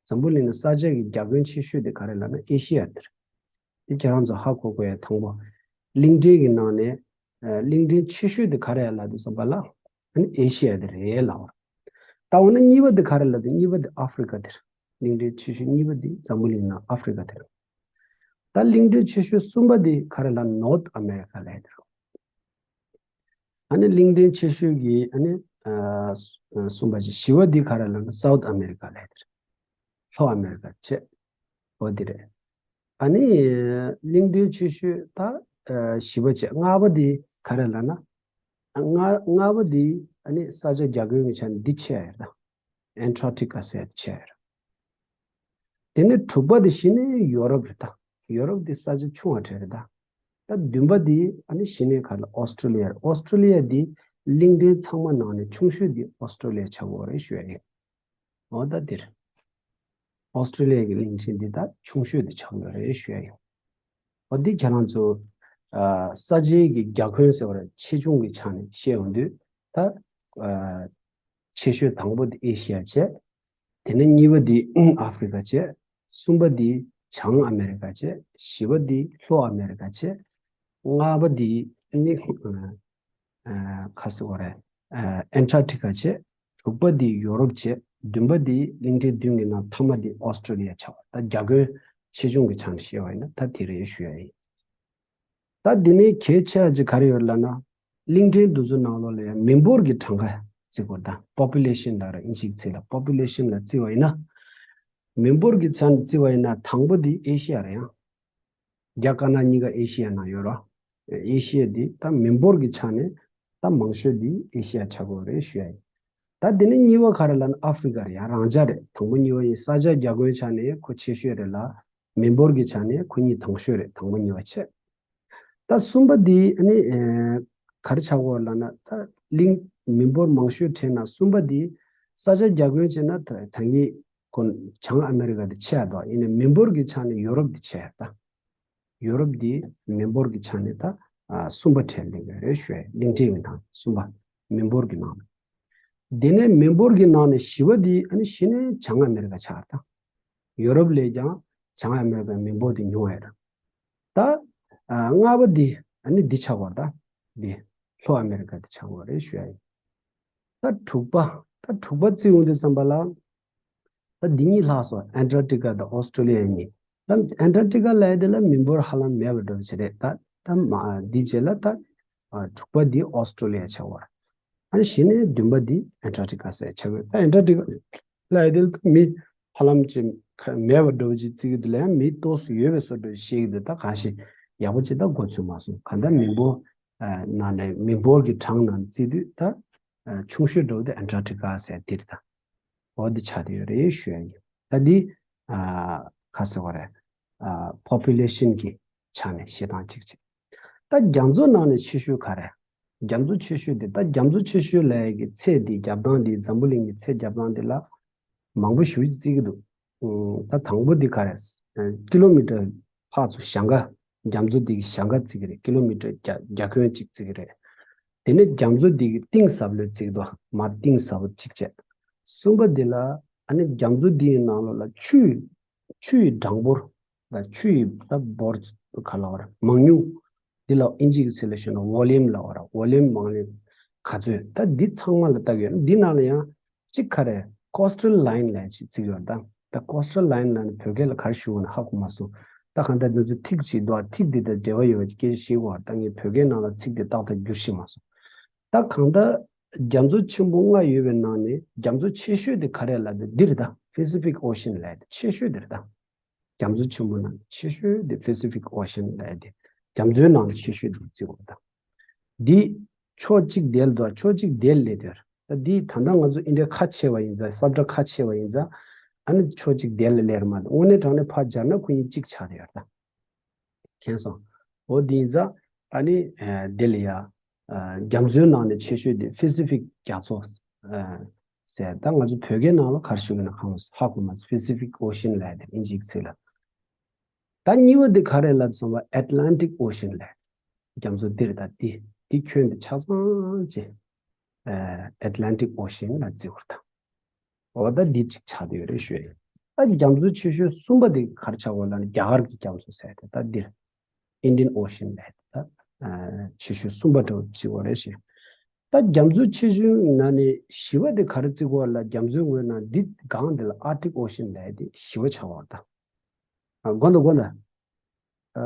འཛམ་བུ་གླིང་ན་ས་ཆ་གི་རྒྱ་ཁྱོན་ཆེ་ཤོས་དེ་ག་རེ་ལབ་ན་ཨེ་ཤི་ཡ་དེ་རེད། དེ་ཁྱེད་རང་ཚོ་ཧ་གོ་དགོས་ཡ་དང་པོ། གླིང་ཕྲན་གྱི་ནང་ནས་ཨ་གླིང་ཕྲན་ཆེ་ཤོས་དེ་ག་རེ་ལབ་དུས་ཙམ་པ་ལ་ཨ་ནི་ཨེ་ཤི་ཡ་དེ་རེད་ལབ་པ། ད་འོ་ན་གཉིས་པ་དེ་ག་རེ་ལབ་དུས། གཉིས་པ་དེ་ཨ་ཧྥི་རི་ཀ་དེ་རེད། གླིང་ཕྲན་ཆེ་ཤོས་གཉིས་པ་དེ་འཛམ་བུ་གླིང་ནང་ཨ་ཧྥི་རི་ཀ་དེ་རེད། ད་གླིང་ཕྲན་ཆེ་ཤོས་གསུམ་པ་དེ་ག་རེ་ལབ་ན་North America ལབ་ཡ་དེ་རེད། ཨ་ནི་གླིང་ཕྲན་ཆེ་ཤོས་ཀྱི་ཨ་ནི་ཨ་གསུམ་པ་བྱས། བཞི་པ་འདི་ག་རེ་ལབ་ན་South America ལབ་དེ་རེད། ལྷོ་ཨ་མེ་རི་ཀ་བྱས། འོ་འདི་རེད། ཨ་ནི་གླིང་ཕྲན་ཆེ་ཤོས་ད་ཨ་བཞི་པ་བྱས། ལྔ་པ་འདི་ག་རེ་ལབ་ན། ལྔ་ལྔ་པ་འདི་ཨ་ནི་ས་ཆ་རྒྱ་ཁྱོན་གྱི་ཆ་ནས་འདི་ཆེ་ཡ་རེད་ད། Antarctica ཟེར་ཆེ་ཡ་རེད། དེ་ནས་དྲུག་པ་དེ་གཞི་ནས་ཡོ་རོབ་རེད་ད། ཡོ་རོབ་དེ་ས་ཆ་ཆུང་བ་གྲས་རེད་ད། ད་བདུན་པ་དེ་ཨ་ནི་གཞི་ནས་ག་ལ་ཨོ་སི་ཀྲོ་ལི་ཡ་རེད། ཨོ་སི་ཀྲོ་ལི་ཡ་དེ་གླིང་ཕྲན་ཚང་མ་ནང་ནས་ཆུང་ཤོས་དེ་ཨོ་སི་ཀྲོ་ལི་ཡ་ཆགས་ཡོད་རེད་ཞུ་ཡ་ཡིན། འོ་ད་འདིར་ཨོ་སི་ཀྲོ་ལི་ཡ་གི་གླིང་ཕྲན་འདི་ད་ཆུང་ཤོས་དེ་ཆགས་ཡོད་རེད་ཞུ་ཡ་ཡིན། འོ་འདི་ཁྱེད་རང་ཚོ་ཨ་ས་ཆའི་གི་རྒྱ་ཁྱོན་ཟེར་བ་རེད། ཆེ་ཆུང་གི་ཆ་ནས་བཤད་ཡོང་དུས་ད་ཨ་ཆེ་ཤོས་དང་པོ་དེ་ཨེ་ཤི་ཡ་བྱས། དེ་ནས་གཉིས་པ་དེ་ཨ་ཧྥི་རི་ཀ་བྱས། གསུམ་པ་དེ་བྱང་ཨ་མེ་རི་ཀ་བྱས། བཞི་པ་དེ་ལྷོ་ཨ་མེ་རི་ཀ་བྱས། ལྔ་པ་དེ་ནི་ཨ་ཁ་སི་འོ་རེད། ཨ་ཨན་ཊར་ཀི་ཊི་ཀ་བྱས། དྲུག་པ་དེ་ཡོ་རོབ་བྱས། བདུན་པ་དེ་གླིང་ཕྲན་བདུན་གྱི་ནང་མཐའ་མ་དེ་ཨོ་སི་ཀྲོ་ལི་ཡ་ཆགས་པ། ད་རྒྱ་ཁྱོན་ཆེ་ཆུང་གི་ཆ་ནས་བཤད་པ་ཡིན་ན་ད་དེ་རེད་ཞུ་ཡ་ཡིན། ད་འདི་ནས་གལ་ཆེ་བ་ཅིག་ག་རེ་ཡོད་ལབ་ན། གླིང་ཕྲན་འདི་ཚོ་ནང་ལོགས་ལ་ཡང་མི་འབོར་གྱི་གྲངས་ཀ་བརྩི་དགོས་ད། པོ་པུ་ལེ་ཤན་ལབ་ར། ཨིན་ཇིའི་ཚིག་ལ་པོ་པུ་ལེ་ཤན་ལ་བརྩི་བ་ཡིན་ན། མི་འབོར་གྱི་ཆ་ནས་བརྩི་བ་ཡིན་ན་དང་པོ་འདི་ཨེ་ཤི་ཡ་རེད་ཡང་། རྒྱ་དཀར་ནག་གཉིས་ཀ་ཨེ་ཤི་ཡ་ནང་ཡོད་ར། ཨེ་ཤི་ཡ་འདི་ད་མི་འབོར་གྱི་ཆ་ནས་ད་མང་ཤོས་འདི་ཨེ་ཤི་ཡ་ཆགས་དགོས་རེད་ཞུ་ཡ་ཡིན། ད་འདི་ནས་གཉིས་པ་ག་རེ་ལབ་ན་ཨ་ཧྥི་རི་ཀ་རེད་ཡང་རང་འཇགས་རེད། དང་པོ་གཉིས་པ་ཡིན། ས་ཆ་རྒྱ་ཁྱོན་ཆ་ནས་ཁོ་ཆེ་ཤོས་རེད་ལ། མི་འབོར་གྱི་ཆ་ནས་ཁོ་གཉིས་དང་ཤོས་རེད། དང་པོ་གཉིས་པ་བྱས། ད་གསུམ་པ་འདི་ཨ་ནི་ཨེ་ག་རེ་ཆགས་ཀྱི་ཡོད་ལབ་ན། ད་གླིང་མི་འབོར་མང་ཤོས་གྲས་ནང་གསུམ་པ་འདི་ས་ཆ་རྒྱ་ཁྱོན་བྱས་ན་ད་ད་གིན་ཁོ་བྱང་ཨ་མེ་རི་ཀ་འདི་ཆེ་ཡ་འདུག་ཡིན་ནའི་མི་འབོར་གྱི་ཆ་ནས་ཡོ་རོབ་འདི་ཆེ་ཡ་ད། ཡོ་རོབ་འདི་མི་འབོར་གྱི་ཆ་ནས་ད་ཨ་གསུམ་པ་གྲས་སླེབས་ཡོད་རེད་ཞུ་ཡ། གླིང་ཕྲན་གྱི་ནང་གསུམ་པ་མི་འབོར་གྱི་ནང་ནས། དེ་ནས་མི་འབོར་གྱི་ནང་ནས་བཞི་པ་འདི་ཨ་ནི་གཞི་ནས་བྱང་ཨ་མེ་རི་ཀ་ཆགས་ད། ཡོ་རོབ་ལས་ཀྱང་བྱང་ཨ་མེ་རི་ཀའི་མི་འབོར་འདི་ཉུང་བ་རེད། ད་ཨ་ལྔ་པ་འདི་ཨ་ནི་འདི་ཆགས་པ་རེད་ད། འདི་ལྷོ་ཨ་མེ་རི་ཀ་འདི་ཆགས་པ་རེད་ཞུ་ཡ་ཡིན། ད་དྲུག་པ། ད་དྲུག་པ་བརྩི་ཡོང་དུས་ཙམ་པ་ལ། ད་འདི་གཉིས་ལྷག་སོང་། ཨན་ཊར་ཀི་ཊི་ཀ་དང་ཨོ་སི་ཀྲོ་ལི་ཡ་གཉིས། ད་ཨན་ཊར་ཀི་ཊི་ཀ་ལབ་ཡ་དེ་ལ་མི་འབོར་ཧ་ལམ་མེད་པ་འདྲ་བོ་ཅིག་རེད། ད་ད་མ་འདི་རྗེས་ལ་ད་ཨ་དྲུག་པ་འདི་ཨོ་སི་ཀྲོ་ལི་ཡ་ཆགས་པ་རེད། ཨ་ནི་གཞི་ནས་བདུན་པ་འདི་ཨན་ཊར་ཀི་ཊི་ཀ་ཟེར་ཆགས་ཡོད། ད་ཨན་ཊར་ཀི་ཊི་ཀ་ལབ་ཡ་དེ་ལ་ད་མི་ཧ་ལམ་ཅིག་མེད་པ་འདྲ་བོ་ཅིག་བརྩི་གི་འདུག་ལ། ཡང་མི་ཏོག་ཙམ་ཡོད་པའི་བཟོ་འདྲ་བཤད་གི་འདུག་ད་གང་ཞིག་ཡག་པོ་ཅིག་ད་མགོ་ཚོས་མ་སོང་། གང་ལྟར་མི་འབོར་ཨ་ནང་ནས་མི་འབོར་གྱི་གྲངས་ནང་བརྩི་དུས་ད་ཨ་ཆུང་ཤོས་འདྲ་བོ་དེ་ཨན་ཊར་ཀི་ཊི་ཀ་ཟེར་འདི་རེད་ད། འོ་འདི་ཆགས་བསྡད་ཡོད་རེད་ཞུ་ཡ་ཡིན། ད་འདི་ ཨ་ག་ཟེར་བ་རེད། ཨ་པོ་པུ་ལེ་ཤན་གྱི་ཆ་ནས་བཤད་སྟངས་གཅིག་བྱས། ད་རྒྱ་མཚོ་ནང་ནས་ཆེ་ཤོས་ག་རེ། རྒྱ་མཚོ་ཆེ་ཤོས་དེ་ད་རྒྱ་མཚོ་ཆེ་ཤོས་ལབ་ཡས་ཀྱི་ཚད་དེ་རྒྱབ་སྟངས་དེ་འཛམ་བུ་གླིང་གི་ཚད་རྒྱབ་སྟངས་དེ་ལ་མང་པོ་ཞེ་པོ་ཅིག་བརྩི་གི་འདུག་ཨུམ། ད་དང་པོ་དེ་ག་རེ། ཀི་ལོ་མི་ཊར་ཕར་ཚུར་ཞེང་ཁ། རྒྱ་མཚོ་འདི་གི་ཞེང་ཁ་བརྩི་གི་རེད། ཀི་ལོ་མི་ཊར་བརྒྱ་བརྒྱ་ཁོན་གཅིག་བརྩི་གི་རེད། དེ་ནས་རྒྱ་མཚོ་འདི་གི་གཏིང་ཟབ་ལོས་བརྩི་གི་འདུག་མར་གཏིང་ཟབ་པོ་གཅིག་བྱས། གསུམ་པ་འདི་ལ་ཨ་ནི་རྒྱ་མཚོ་འདི་ཡི་ནང་ལོགས་ལ་ཆུ་ཆུ་ཡི་གྲངས་འབོར་དང་ཆུ་ཡི་ད་འབོར་ག་ལབ་ར་མང་ཉུང་། འདི་ལ་ཨིན་ཇི་གི་ཚིག་ལ་ཞུས་ན་ཝོ་ལིམ་ལབ་ར། ཝོ་ལིམ་མང་ཉུང་ག་ཚོད། ད་འདི་ཚང་མ་ལ་བལྟ་གི་ཡོད། འདི་ནང་ལ་ཡང་གཅིག་ག་རེ་ཀོ་སི་ཊལ་ལའིན་ལབ་ཅིག་བརྩི་གི་ཡོད། ད་ད་ཀོ་སི་ཊལ་ལའིན་ལབ་ན་བོད་སྐད་ལ་ག་རེ་ཞུ་དགོས་ན་ཧ་གོ་མ་སོང་། ད་གང་ལྟར་འདི་ཚོ་ཐིག་ཅིག་འདུག་ཐིག་འདི་དང་འབྲེལ་བ་ཡོད་པ་ཅིག་སྐད་ཆ་བཤད་ཀྱི་ཡོད་རེད། ད་ངས་བོད་སྐད་ནང་ལ་ཚིག་དེ་ཏག་ཏག་བསྒྱུར་ཤེས་མ་སོང་། ད་གང་ལྟར་རྒྱ་མཚོ་ཆེན་པོ་ལྔ་ཡོད་པའི་ནང་ནས་རྒྱ་མཚོ་ཆེ་ཤོས་དེ་ག་རེ་ལབ་དེ་འདི་རེད། ད་Pacific Ocean་ལབ་དེ་ཆེ་ཤོས་དེ་རེད། ད་རྒྱ་མཚོ་ཆེན་པོ་ནང་ཆེ་ཤོས་དེ་Pacific Ocean་ལབ་དེ་རྒྱ་མཚོའི་ནང་ལ་ཆེ་ཤོས་དེ་བརྩི་དགོས། ད་འདི་ཕྱོགས་གཅིག་དེ་ལ་འདུག་ཕྱོགས་གཅིག་དེ་ལ་སླེབས་དེ་རེད། ད་འདི་ད་ལྟ་ང་ཚོ་ཨིན་ཌི་ཡ་ཁ་ཕྱེ་བ་ཡིན་ཙང་། ས་བཀྲ་ཁ་ཕྱེ་བ་ཡིན་ཙང་ཨ་ནི་ཕྱོགས་གཅིག་དེ་ལ་སླེབས་རེད་མ་གཏོགས་དངོས་གནས་དྲང་གནས་ཕར་སྦྱར་ན་ཁོ་གཉིས་གཅིག་ཆགས་བསྡད་ཡོད་རེད། ད་མཁྱེན་སོང་། འོ་དེ་ཡིན་ཙང་ཨ་ནི་ཨ་དེ་ལ་ཡ་ཨ་རྒྱ་མཚོའི་ནང་ནས་ཆེ་ཤོས་དེ་Pacific་རྒྱ་མཚོ་ཨ་ཟེར། ད་ང་ཚོ་བོད་སྐད་ནང་ལ་ག་རེ་ཞུ་གི་ན་ཧ་གོ་མ་སོང་། Pacific Ocean་ལབ་དེ་ཨིན་ཇིའི་ཚིག་ལ། ད་གཉིས་པ་དེ་ག་རེ་ལབ་སོང་བ། Atlantic Ocean་ལབ། རྒྱ་མཚོ་འདི་རེད། ད་འདི་འདི་ཁྱོན་འདི་ཆ་ཚང་ཅིག་ཨ་Atlantic Ocean་ལ་བརྩི་བར་དང་། འོ་ད་འདི་གཅིག་ཆགས་བསྡད་ཡོད་རེད་ཞུ་ཡ་ཡིན། ད་རྒྱ་མཚོ་ཆེ་ཤོས་གསུམ་པ་དེ་ག་རེ་ཆགས་ཡོད་ལབ་ན་རྒྱ་གར་གྱི་རྒྱ་མཚོ་ཟེར་ཏེ་ད་འདིར་Indian Ocean་ལབ་ད་ཨ་ཆེ་ཤོས་གསུམ་པ་དེ་བརྩི་བ་རེད་ཞེས། ད་རྒྱ་མཚོ་ཆེ་ཤོས་ནང་ནས་བཞི་པ་དེ་ག་རེ་བརྩི་དགོས་ལབ་རྒྱ་མཚོའི་ངོས་ནས་འདི་སྒང་འདི་ལ་Arctic Ocean་ལབ་དེ་བཞི་པ་ཆགས་ཡོད་ད། ཨ་དགོངས་དག་དགོངས་དག་ཨ་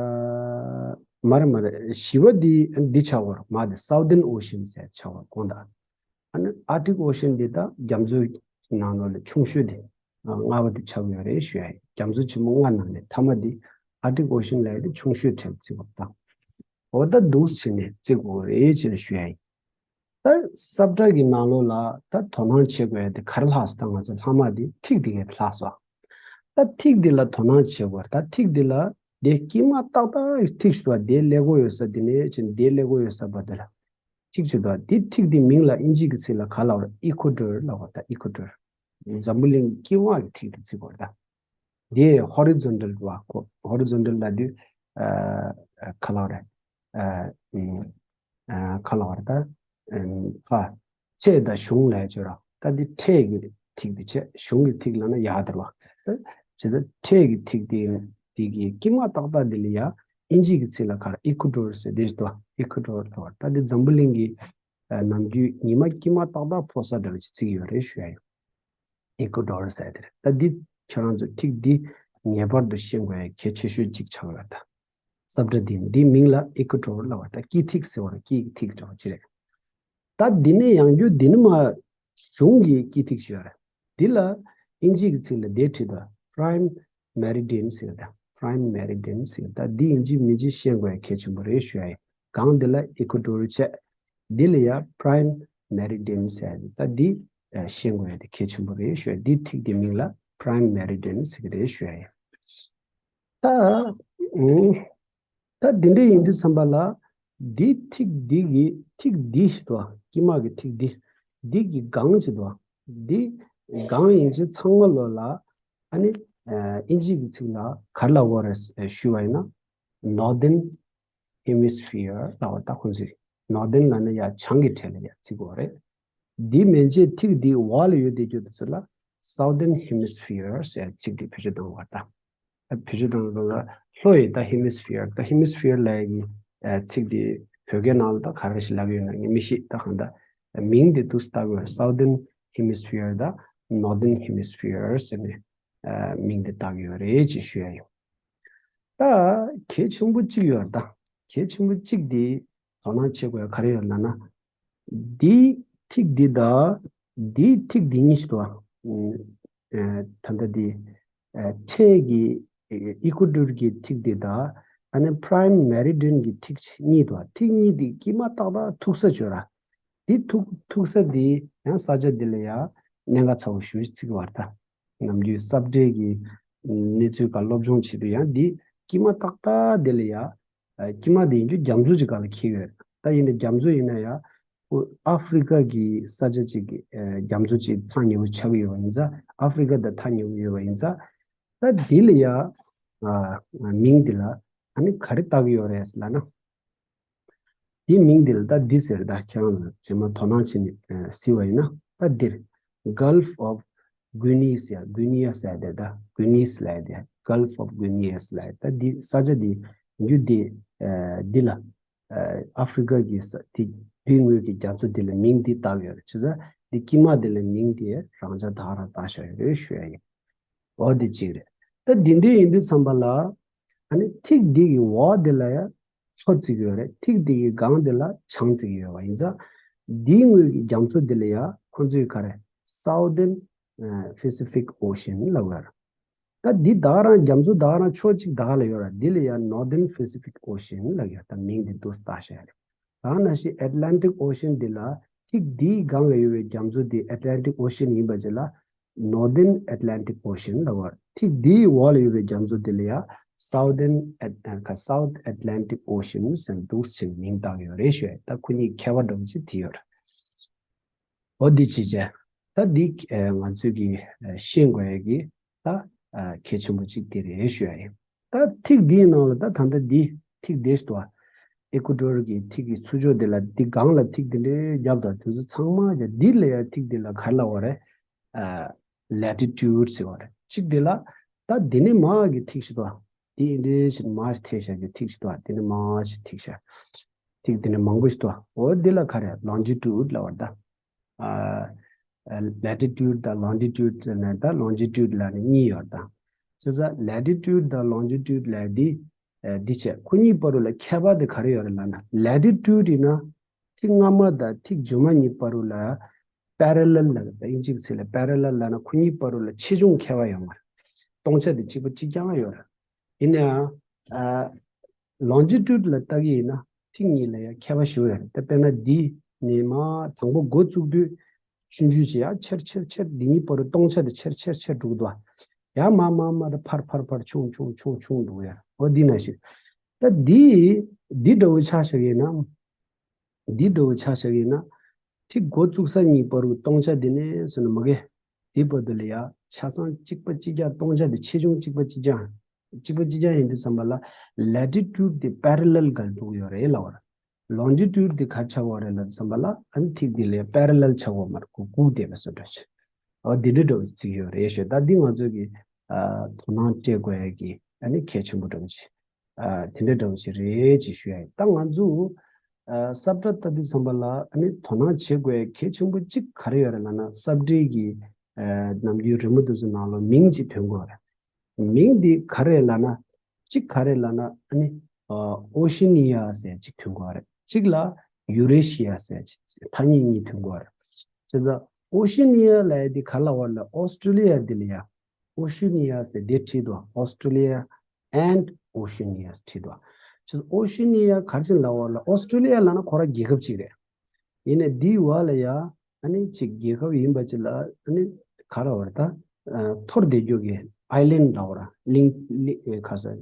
མ་རེད་མ་རེད། བཞི་པ་འདི་འདི་ཆགས་པར་མ་དེ་Southern Ocean་ཟེར་ཆགས་པར་དགོངས་དག་ཨ་ནི་Arctic Ocean་འདི་ད་རྒྱ་མཚོའི་ནང་ལོགས་ལ་ཆུང་ཤོས་དེ་ཨ་ལྔ་པ་དེ་ཆགས་ཡོད་རེད་ཞུ་ཡ་ཡིན། རྒྱ་མཚོ་ཆེན་པོ་ལྔ་ནང་ནས་མཐའ་མ་འདི་Arctic Ocean་ལབ་ཡ་དེ་ཆུང་ཤོས་གྲས་བརྩི་བ་དང་། འོ་ད་འདུག་བྱས་ནས་བརྩི་དགོས་རེད་ཅེས་ཞུ་ཡ་ཡིན། ད་ས་བཀྲ་གི་ནང་ལོགས་ལ་ད་དོ་སྣང་བྱེད་དགོས་ཡ་དེ་ག་རེ་ལྷག་སོང་། ད་ང་ཚོ་ལྷག་མ་དེ་ཐིག་དེ་གས་ལྷག་སོང་། ད་ཐིག་དེ་ལ་དོ་སྣང་བྱེད་དགོས། ད་ཐིག་དེ་ལ་དེ་དཀྱིལ་མ་ཏག་ཏག་ཐིག་ཞིག་འདུག་དེ་ཀླད་ཀོར་ཡོད་ས་དེ་ནས་ཕྱིན་དེ་ཀླད་ཀོར་ཡོད་ས་བར་དེ་ལ་ཐིག་ཅིག་འདུག་དེ་ཐིག་དེ་མིང་ལ་ཨིན་ཇི་གི་ཚིག་ལ་ག་ལབ་རེད། Equator་ལབ་པ། ད་Equator་འཛམ་བུ་གླིང་དཀྱིལ་མ་གི་ཐིག་དེ་བརྩི་དགོས་རེད། ད་དེ་horizontal་འདུག་གོ། Horizontal་ལབ་དུས་ཨ་ག་ལབ་རེད། ཨ་ཨ་ག་ལབ་རེད། ད་ཨ་ཕ་ཚད་དང་གཞུང་ལབ་ཡ་ཅིག་ཡོད་ར། ད་འདི་ཕྲད་ཀྱི་ཐིག་དེ་བྱས། གཞུང་གི་ཐིག་ལབ་ན་ཡར་དེ་རེད་བ། བྱས་ཙང་ཕྲད་ཀྱི་ཐིག་དེ་དེ་གི་དཀྱིལ་མ་ཏག་ཏག་དེ་ལ་ཡ་ཨིན་ཇི་གི་ཚིག་ལ་ག་རེ། Equator་ཟེར་དེ་ཞིག་འདུག Equator་ལབ་པ། ད་འདི་འཛམ་བུ་གླིང་གི་ཨ་ནམ་རྒྱུན་ཉི་མ་དཀྱིལ་མ་ཏག་ཏག་ཕོག་ས་འདྲ་བ་ཅིག་བརྩི་གི་ཡོད་རེད་ཞུ་ཡ་ཡིན། Equator་ཟེར་དེ་རེད། ད་འདི་ཁྱེད་རང་ཚོ་ཐིག་འདི་ངེས་པར་དུ་ཤེས་དགོས་ཡ་གལ་ཆེ་ཤོས་གཅིག་ཆགས་ཡོད་ད། ས་བཀྲ་འདི་འདིའི་མིང་ལ་Equator་ལབ་པ། ད་དཀྱིལ་ཐིག་ཟེར་བ་རེད། དཀྱིལ་གྱི་ཐིག་འདྲ་བ་ཅིག་རེད། ད་འདི་ནས་ཡང་བསྐྱར་འདི་ནི་མ་གཞུང་གི་དཀྱིལ་ཐིག་ཞིག་ཡོད་རེད། འདི་ལ་ཨིན་ཇི་གི་ཚིག་ལ་འདི་བྲིས་དང་Prime Meridian་ཟེར་དང་། Prime Meridian་ཟེར། ད་འདི་ཡིན་གཅིག་མིན་གཅིག་ཤེས་དགོས་ཡ་གལ་ཆེན་པོ་རེད་ཞུ་ཡ་ཡིན། སྒང་འདི་ལ་Equator་བྱས། འདི་ལ་ཡ་Prime Meridian་ཟེར། ད་འདི་ཨ་ཤེས་དགོས་ཡ་དེ་གལ་ཆེན་པོ་རེད་ཞུ་ཡ། འདི་ཐིག་དེ་མིང་ལ་Prime Meridian་ཟེར་གི་རེད་ཞུ་ཡ་ཡིན། ད་ཨུམ། ད་འདི་འདྲ་ཡིན་དུས་ཙམ་པ་ལ་འདི་ཐིག་འདི་གི་ཐིག་འདི་ཞིག་འདུག་དཀྱིལ་མ་གི་ཐིག་འདི། འདི་གི་སྒང་ཞིག་འདུག་འདི་སྒང་ཡིན་གཅིག་ཚང་མ་ལོགས་ལ་ཨ་ནི་ཨ་ཨིན་ཇི་གི་ཚིག་ལ་ག་རེ་ལབ་དགོས་རེད་ཞུས་པ་ཡིན་ན། Northern Hemisphere་ལབ་པ། ད་ཁོང་ཚོས་Northern་ལབ་ན་ཡ་བྱང་གི་གྲས་ལ་ཡ་བརྩི་དགོས་རེད། འདི་མན་ཆད་ཐིག་འདི་འོག་ལ་ཡོད་དེ་རྒྱུ་དེ་ཚོ་ལ་Southern Hemisphere་ཟེར་ཚིག་འདི་བེད་སྤྱོད་གཏོང་བ་དང་། བེད་སྤྱོད་གཏོང་བ་ལ་ལྷོ་ཡི་ད་Hemisphere། ད་Hemisphere་ལབ་ཡ་གི་ཨ་ཚིག་འདི་བོད་སྐད་ནང་ལ་ད་ག་རེ་ཞིག་ལབ་ཡོད་ན་ངས་མི་ཤེས། ད་གང་ལྟར་མིང་འདི་འདུག་སེ་བཏགས་ཡོད། Southern Hemisphere་དང་Northern Hemisphere་ཟེར་ནས་ཨ་མིང་འདི་བཏགས་ཡོད་རེད་ཅེས་ཞུ་ཡ་ཡོད། ད་གལ་ཆེན་པོ་གཅིག་ཡོད་རེད། ད་གལ་ཆེན་པོ་གཅིག་འདི་དོ་སྣང་བྱེད་དགོས་ཡ་ག་རེ་ཡོད་ལབ་ན། འདི་ཐིག་འདི་དང་འདི་ཐིག་འདི་གཉིས་ཤིག་འདུག་ཨ། ཨ་ད་ལྟ་འདི་ཨ་ཕྲད་ཀྱི་ཨ་Equator་གྱི་ཐིག་འདི་དང་ཨ་ནི་Prime Meridian་གྱི་ཐིག་གཉིས་འདུག་ཐིག་གཉིས་འདི་དཀྱིལ་མ་ཏག་ཏག་ཐུག་ས་ཅིག་ཡོད་ར། འདི་ཐུག་ཐུག་ས་འདི་ཡང་ས་ཆ་འདི་ལ་ཡ་གནད་འགག་ཚ་བོ་ཞེ་པོ་ཅིག་བརྩི་གི་ཡོད་རེད་ད། ནམ་རྒྱུན་ས་བཀྲའི་གི་ གནས་ཚུལ་ག་སློབ་སྦྱོང་བྱེད་དུས་ཡང་འདི་དཀྱིལ་མ་ཏག་ཏག་འདི་ལ་ཡ། ཨ། དཀྱིལ་མ་འདི་ཡིན་རྒྱུ་རྒྱ་མཚོ་ཅིག་སྒང་ལ་འཁེལ་ཡོད་རེད། ད་ཡིན་ནའི་རྒྱ་མཚོ་ཡིན་ན་ཡ། ཨོ། ཨ་ཧྥི་རི་ཀ་གི་ས་ཆ་ཅིག་གི་ཨ། རྒྱ་མཚོ་ཅིག་ཐག་ཉེ་བོ་ཆགས་ཀྱི་ཡོད་པ་ཡིན་ཙང་། ཨ་ཧྥི་རི་ཀ་དང་ཐག་ཉེ་བོ་ཡོད་པ་ཡིན་ཙང་། ད་འདི་ལ་ཡ། ཨ། མིང་འདི་ལ་ཨ་ནི་ག་རེ་བཏགས་ཀྱི་ཡོད་རེད་ལབ་ན། དེའི་མིང་འདི་ལ་ད་འདི་ཟེར། ད་ཁྱེད་རང་ཚོ་རྗེས་མ་དོ་སྣང་བྱས་ནས་ཨ། གཟིགས་པ་ཡིན་ན། ད་འདིར་Gulf of Guinea ཟེར། Guinea ཟེར་དེ། ད་Guinea ལབ་དེ། Gulf of Guinea ལབ། ད་འདི་ས་ཆ་འདི་ཡིན་རྒྱུ་འདི་ཨ། འདི་ལ་ཨ། ཨ་ཧྥི་རི་ཀ་གི་ས་འདི་དེའི་ངོས་ཀྱི་རྒྱ་མཚོ་འདི་ལ་མིང་འདི་བཏགས་ཡོད་རེད། བྱས་ཙང་འདི་དཀྱིལ་མ་འདི་ལ་མིང་འདི་རང་འཇགས་ད་ག་རང་བཏགས་བཞག་ཡོད་རེད་ཞུ་ཡ་ཡིན། འོ་འདི་གཅིག་རེད། ད་འདི་འདྲ་ཡིན་དུས་ཙམ་པ་ལ། ཨ་ནི་ཐིག་འདི་གི་འོག་འདི་ལ་ཡ་མཚོ་བརྩིགས་ཡོད་རེད། ཐིག་འདི་གི་སྒང་འདི་ལ་བྱང་བརྩིགས་ཡོད་པ་ཡིན་ཙང་། འདིའི་ངོས་ཀྱི་རྒྱ་མཚོ་འདི་ལ་ཡ་ཁོང་ཚོས་ག་རེ། Southern ཨ། Pacific Ocean ལབ་ཡོད་རེད། ད་འདི་ད་ག་རང་རྒྱ་མཚོ་ད་ག་རང་ཕྱོགས་གཅིག་ད་ག་ལ་ཡོད་རེད། འདི་ལ་ཡ་Northern Pacific Ocean ལབ་ཡོད། ད་མིང་འདི་འདུག་སེ་བཏགས་བཞག་རེད། ད་ནང་བཞིན་Atlantic Ocean འདི་ལ་ཐིག་འདིའི་སྒང་ལ་ཡོད་པའི་རྒྱ་མཚོ་འདི་Atlantic Ocean ཡིན་པ་ཅིག་ལ་Northern Atlantic Ocean ལབ་པ་རེད། ཐིག་འདིའི་འོག་ལ་ཡོད་པའི་རྒྱ་མཚོ་འདི་ལ་ཡ་Southern At- ཨ། South Atlantic Ocean ཟེར་འདུག་སེ་མིང་བཏགས་ཡོད་རེད་ཞུ་ཡ། ད་ཁོ་གཉིས་ཁྱད་པར་འདྲ་པོ་ཅིག་དེ་ཡོད་རེད། འོ་འདི་བྱས་བྱས། ད་འདི་ཨ། ང་ཚོས་ཀྱི་ཨ། ཤེས་དགོས་ཡ་གི་ད་ཨ། གལ་ཆེན་པོ་གཅིག་དེ་རེད་ཞུ་ཡ་ཡིན། ད་ཐིག་འདིའི་ནང་ལ་ད་ད་ལྟ་འདི་ཐིག་འདི་ཞིག་འདུག་ཨ། ཨེ་ཀུ་ཏོར་གྱི་ཐིག་གི་ཚུར་ཕྱོགས་འདི་ལ་འདི་སྒང་ལ་ཐིག་འདི་འདྲའི་རྒྱབ་དང་དེ་ཚོ་ཚང་མ་རྒྱབ། འདི་ལ་ཡ་ཐིག་འདི་ལ་ག་རེ་ལབ་པ་རེད། ཨ། Latitude ཟེར་བ་རེད། གཅིག་འདི་ལ་ད་འདི་ནས་མར་གྱི་ཐིག་ཞིག་འདུག་ཨ། འདི་འདི་འདྲའི་ཞིག་མར་ཞིག་ཐེབས་བཞག་གི་ཐིག་ཞིག་འདུག་ཨ། འདི་ནས་མར་ཞིག་ཐེབས་བཞག་ཐིག་འདི་ནས་མང་པོ་ཞིག་འདུག་ཨ། འོ་འདི་ལ་ག་རེ། Longitude ལབ་པ་རེད་ད། ཨ། Latitude དང་Longitude ནས་ད་Longitude ལབ་ནས་གཉིས་ཡོད་ད། བྱས་ཙང་Latitude དང་Longitude ལབ་འདི་ཨ། འདི་བྱས། ཁོ་གཉིས་བར་དུ་ལ་ཁྱད་པར་དེ་ག་རེ་ཡོད་རེད་ལབ་ན། Latitude ཡིན་ན་ཐིག་སྔ་མ་དང་ཐིག་རྗེས་མ་གཉིས་བར་དུ་ལ་parallel ལབ། ད་དབྱིན་ཇིའི་ཚིག་ལ་parallel ལབ་ན་ཁོ་གཉིས་བར་དུ་ལ་ཆེ་ཆུང་ཁྱད་པར་ཡོད་མ་རེད། སྟོང་ཆ་དེ་གཅིག་པ་གཅིག་རྐྱང་ཡོད་རེད། ཡིན་ནའང་ཨ། Longitude ལ་ལྟ་གི་ཡིན་ན་ཐིག་གཉིས་ལ་ཡང་ཁྱད་པར་ཞེ་པོ་ཡོད་རེད། ད་དཔེར་ན་འདི་ནས་མར་དང་པོ་འགོ་བཙུགས་དུས་ཆུང་ཆུང་ཞིག་ཡར་ཆེར་ཆེར་ཆེར། འདི་གཉིས་བར་དུ་སྟོང་ཆ་དེ་ཆེར་ཆེར་ཆེར་འགྲོ་གི་འདུག་ཨ། ཡར་མར་མར་མར་དུ་འཕར་འཕར་འཕར་ཆུང་ཆུང་ཆུང་ཆུང་འགྲོ་གི་ཡོད་རེད། འོ་འདི་ནང་བཞིན། ད་འདི་འདི་འདྲ་བོ་ཆ་བཞག་ཡིན་ན། འདི་འདྲ་བོ་ཆ་བཞག་ཡིན་ན། ཐིག་འགོ་བཙུགས་ས་གཉིས་བར་དུ་སྟོང་ཆ་འདི་ནས་བཟུང་ནས་མ་གི་འདི་བར་དུ་ལ་ཡ་ཆ་ཚང་གཅིག་པ་གཅིག་རྐྱང་། སྟོང་ཆ་འདི་ཆེ་ཆུང་གཅིག་པ་གཅིག་རྐྱང་། གཅིག་པ་གཅིག་རྐྱང་ཡིན་དུས་ཙམ་པ་ལ་Latitude དེ་parallel སྒང་འགྲོ་གི་ཡོད་རེད་ལབ་པ་རེད། Longitude དེ་ག་རེ་ཆགས་ཀྱི་ཡོད་རེད་ལབ་དུས་ཙམ་པ་ལ་ཨ་ནི་ཐིག་དེ་ལ་parallel ཆགས་ཀྱི་ཡོད་མ་རེད། ཁོ་སྒུག་བསྡད་པའི་བཟོ་འདྲ་ཞིག་འོ་འདི་འདྲ་འདྲ་བོ་བརྩི་གི་ཡོད་རེད་ཞུ། ད་འདི་ང་ཚོས་ཀྱི་ཨ་དོ་སྣང་སྤྲད་དགོས་ཡ་གི་ཨ་ནི་གལ་ཆེན་པོ་འདྲ་བོ་ཅིག་ཨ་དེ་འདྲ་འདྲ་བོ་ཞིག་རེད་ཅེས་ཞུ་ཡ་ཡིན། ད་ང་ཚོ་ཨ་ས་བཀྲ་ལྟ་དུས་ཙམ་པ་ལ་ཨ་ནི་དོ་སྣང་བྱེད་དགོས་ཡ་གལ་ཆེན་པོ་གཅིག་ག་རེ་ཡོད་རེད་ལབ་ན། ས་བཀྲའི་གི་ཨ་ནམ་རྒྱུན་རི་མོ་དེ་ཚོ་ནང་ལ་མིང་གཅིག་ཐོན་གྱི་ཡོད་རེད། མིང་འདི་ག་རེ་ལབ་ན། གཅིག་ག་རེ་ལབ་ན་ཨ་ནི་ཨ་Oceania ཟེར་གཅིག་ཐོན་གྱི་ཡོད་རེད། གཅིག་ལ་Eurasia ཟེར་གཅིག་ཐ་སྙད་གཉིས་ཐོན་གྱི་ཡོད་རེད། བྱས་ཙང་Oceania ལབ་ཡ་འདི་ག་ལབ་པ་ལབ་ན་ཨོ་སི་ཀྲོ་ལི་ཡ་འདི་ལ་ཡ། Oceania ཟེར་དེ་བྲིས་འདུག Australia and Oceania བྲིས་འདུག་བྱས་ཙང་Oceania ག་རེ་བྱས་ནས་ལབ་པ་ལབ་ན། ཨོ་སི་ཀྲོ་ལི་ཡ་ལབ་ན་ཁོ་རང་རྒྱལ་ཁབ་ཅིག་རེད། ཡིན་ནའི་འདིའི་བར་ལ་ཡ་ཨ་ནི་ཅིག་རྒྱལ་ཁབ་ཡིན་པ་ཅིག་ལ་ཨ་ནི་ག་རེ་ལབ་པ་རེད་ད། ཨ་འཐོར་བསྡད་རྒྱུ་གི་island ལབ་པ་རེད། གླིང་གླིང་ཨེ་ག་ས་ཨ་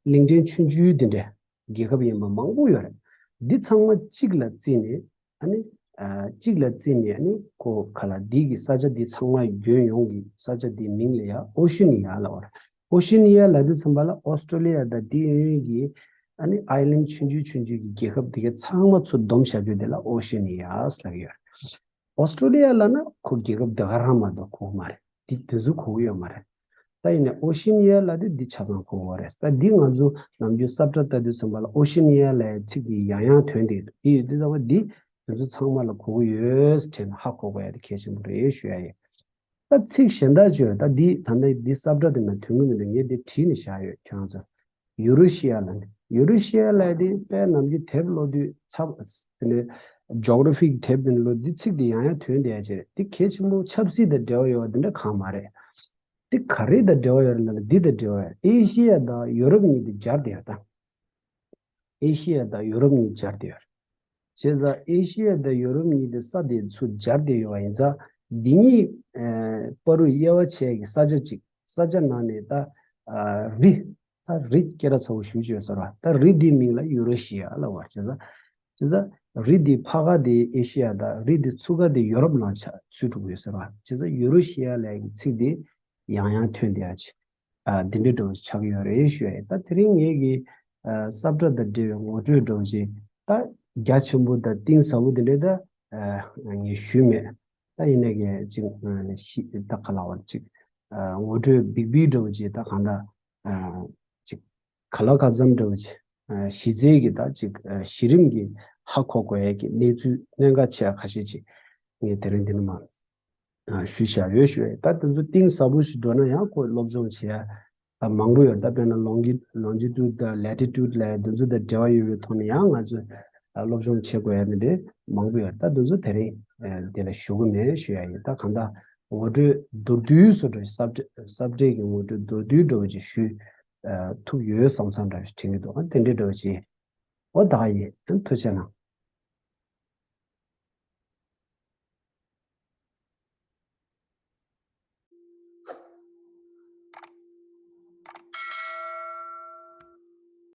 གླིང་ཕྲན་ཆུང་ཆུང་འདི་འདྲ་རྒྱལ་ཁབ་ཡིན་པ་མང་པོ་ཡོད་རེད། འདི་ཚང་མ་གཅིག་ལ་བརྩིས་ནས་ཨ་ནི་ཨ་གཅིག་ལ་བརྩིས་ནས་ཨ་ནི་ཁོ་ག་ལ་འདི་གི་ས་ཆ་འདི་ཚང་མ་ཡོད་ཡོང་གི་ས་ཆ་འདིའི་མིང་ལ་ཡ་Oceania ལབ་པ་རེད། Oceania ལབ་དུས་ཙམ་པ་ལ་ཨོ་སི་ཀྲོ་ལི་ཡ་དང་དེའི་གཡས་གཡོན་གྱི་ཨ་ནི་island ཆུང་ཆུང་ཆུང་ཆུང་གི་རྒྱལ་ཁབ་དེ་གའི་ཚང་མ་ཚུར་བསྡོམས་བཞག་རྒྱུ་དེ་ལ་Oceania ལབ་ཀྱི་ཡོད་རེད། ཨོ་སི་ཀྲོ་ལི་ཡ་ལབ་ན་ཁོ་རྒྱལ་ཁབ་དེ་ག་རང་མ་གཏོགས་གོ་གི་མ་རེད། འདི་དེ་ཚོ་གོ་གི་ཡོད་མ་རེད། ད་ཡིན་ནའི་Oceania ལབ་དུས་འདི་ཆ་ཚང་གོ་གི་ཡོད་རེད། ད་འདི་ང་ཚོ་ནམ་རྒྱུན་ས་བཀྲ་ལྟ་དུས་ཙམ་པ་ལ་Oceania ལབ་ཡའི་ཚིག་དེ་ཡང་ཡང་ཐོན་བསྡད་འདུག་འདི་ཡོད་དུས་ཙམ་པ་འདི་དེ་ཚོ་ཚང་མ་ལ་གོ་གི་ཡོད་ཟེར་ནས་ཧ་གོ་དགོས་ཡ་དེ་གལ་ཆེན་པོ་རེད་ཞུ་ཡ་ཡིན། ད་ཚིག་གཞན་དག་ཅིག་ཡོད། ད་འདི་ད་ལྟ་འདི་ས་བཀྲ་དེ་ནང་ཐོན་གི་མི་འདུག་ངས་འདི་བྲིས་ནས་བཞག་ཡོད། ཁྱེད་རང་ཚོ་Eurasia ལབ་ནས། Eurasia ལབ་དེ་དཔེ་ནམ་རྒྱུན་དེབ་ཀློག་དུས་ཚབ་དེ་ནས་geography གི་དེབ་དེ་ནས་ཀློག་དུས་ཚིག་དེ་ཡང་ཡང་ཐོན་བསྡད་ཡ་ཅིག་རེད། འདི་གལ་ཆེན་པོ་ཆབ་སྲིད་དང་འབྲེལ་བ་ཡོད་པ་འདི་འདྲ་གང་མ་རེད། འདི་ག་རེ་དང་འབྲེལ་བ་ཡོད་རེད་ལབ་ན། འདི་དང་འབྲེལ་བ་ཡོད། ཨེ་ཤི་ཡ་དང་ཡོ་རོབ་གཉིས་དེ་སྦྱར་བསྡད་ཡོད་ད། ཨེ་ཤི་ཡ་དང་ཡོ་རོབ་གཉིས་སྦྱར་བསྡད་ཡོད་རེད། བྱས་ཙང་ཨེ་ཤི་ཡ་དང་ཡོ་རོབ་གཉིས་དེ་ས་དེ་ཚུར་སྦྱར་བསྡད་ཡོད་པ་ཡིན་ཙང་། འདི་གཉིས་ཨ་བར་དུ་དབྱེ་བ་ཕྱེ་ཡ་གི་ས་ཆ་གཅིག་ས་ཆ་ནང་ནས་ད་རི། ད་རི་སྐད་གྲགས་ཚ་བོ་ཞེ་པོ་ཅིག་ཡོད་ས་རེད་བ། ད་རི་འདིའི་མིང་ལ་ཡུ་རེ་ཤི་ཡ་ལབ་པ་བྱས་ཙང་། བྱས་ཙང་རི་འདིའི་ཕ་ཁ་དེ་ཨེ་ཤི་ཡ་དང་རི་འདིའི་ཚུར་ཁ་དེ་ཡོ་རོབ་ནང་ཆ་ཚུད་འགྲོ་གི་ཡོད་ས་རེད་བ། བྱས་ཙང་ཡུ་རེ་ཤི་ཡ་ལབ་ཡག་གི་ཚིག་དེ་ཡང་ཡང་ཐོན་བསྡད་ཡག་ཅིག་ཨ་འདི་འདྲའི་འདྲ་བོ་ཆགས་ཀྱི་ཡོད་རེད་ཞུ་ཡ་ཡིན། ད་དེ་རིང་ངེད་ཀྱི་ཨ་ས་བཀྲ་དང་འབྲེལ་བའི་ངོ་སྤྲོད་འདྲ་བོ་ཞིག་ད་རྒྱ་ཆེན་པོ་དང་གཏིང་ཟབ་པོ་དེ་འདྲའི་ད་ཨ་ངས་ཞུས་མེད། ད་ཡིན་ནའི་གི་ཅིག་ཨ་ཤི་ད་ག་ལབ་དགོས་རེད། ཅིག་ཨ་ངོ་སྤྲོད་འབིག་འབིག་འདྲ་བོ་ཅིག་ད་གང་ལྟར་ཨ་ཅིག་ག་ལ་ག་ཙམ་འདྲ་བོ་ཅིག་ཨ་གཞི་རྩའི་གི་ད་ཅིག་ཨ་གཞི་རིམ་གྱི་ཧ་གོ་དགོས་ཡ་གི་གནས་ཚུལ་གནད་འགག་ཆེ་བ་ཁ་ཤས་ཅིག་ངས་དེ་རིང་འདི་ནས་མར་ཨ་ཞུས་བཞག་ཡོད་ཞུ་ཡ། ད་དེ་ཚོ་གཏིང་ཟབ་པོ་ཞིག་འགྲོ་ན་ཡང་ཁོ་སློབ་སྦྱོང་བྱེད་ཡ་ད་མང་པོ་ཡོད། ད་དཔེར་ན་ལོང་ཇི་ལོང་ཇི་ཊུཌ་དང་ལེ་ཊི་ཊུཌ་ལབ་ཡ་དེ་ཚོ་དང་འབྲེལ་བ་ཡོད་པའི་ཐོག་ནས་ཡང་ང་ཚོས་ཨ་སློབ་སྦྱོང་བྱེད་དགོས་ཡ་དེ་འདྲའི་མང་པོ་ཡོད། ད་དེ་ཚོ་དེ་རིང་ཨ་འདི་ལ་ཞུ་གི་མེད་ཞུ་ཡ་ཡིན། ད་གང་ལྟར་ངོ་སྤྲོད་མདོར་བསྡུས་སུ་འགྲོ་ས་བཀྲ་ས་བཀྲའི་གི་ངོ་སྤྲོད་མདོར་བསྡུས་འདྲ་བོ་ཅིག་ཞུ་ཨ་ཐུབ་ཡོད་བསམ་བསམ་འདྲ་བོ་ཞིག་དྲན་གྱི་འདུག་ཨ་དེ་འདྲའི་འདྲ་བོ་ཅིག་འོ་ད་ག་ཡིན། ཐུགས་རྗེ་གནང་།